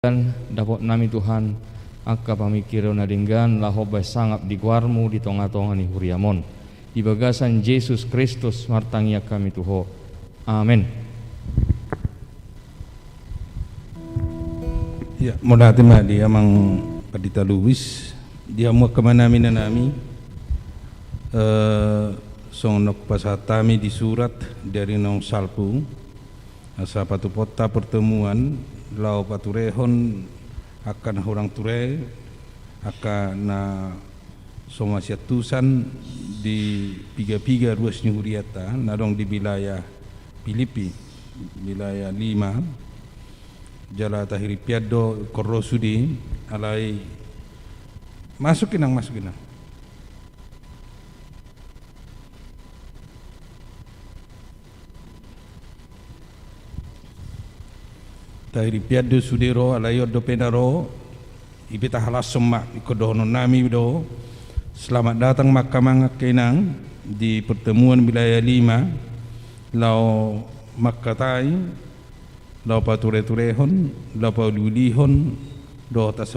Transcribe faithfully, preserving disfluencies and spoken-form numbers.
Dapot nami Tuhan, angka pamingkirion na denggan laho bahen sangap di goarmu di tonga-tonga ni huriam on. Di bagasan Jesus Kristus martangiang hami tu Ho. Amen. Ya, mauliate ma di Amang Pandita Lubis, di hamu angka amanami inanami, eh, songon na hupasahat hami di surat di ari naung salpu, asa patupaonta pertemuan, laho paturehon angka na hurang ture, angka na so masiantusan di piga-piga ruas ni hurianta, na adong di wilayah Pilipi, wilayah lima, jala tahirimpian do ingkon ro sude, alai masuk, Inang, masuk, Inang. Tahirimpian do sude ro, alai on dope na ro, i pe tahalashon ma, ingkon dohonon nami do, selamat datang ma angka amang, angka inang, di pertemuan wilayah lima, laho mangkatai, laho pature-turehon, laho pauli-ulihon, dohot asa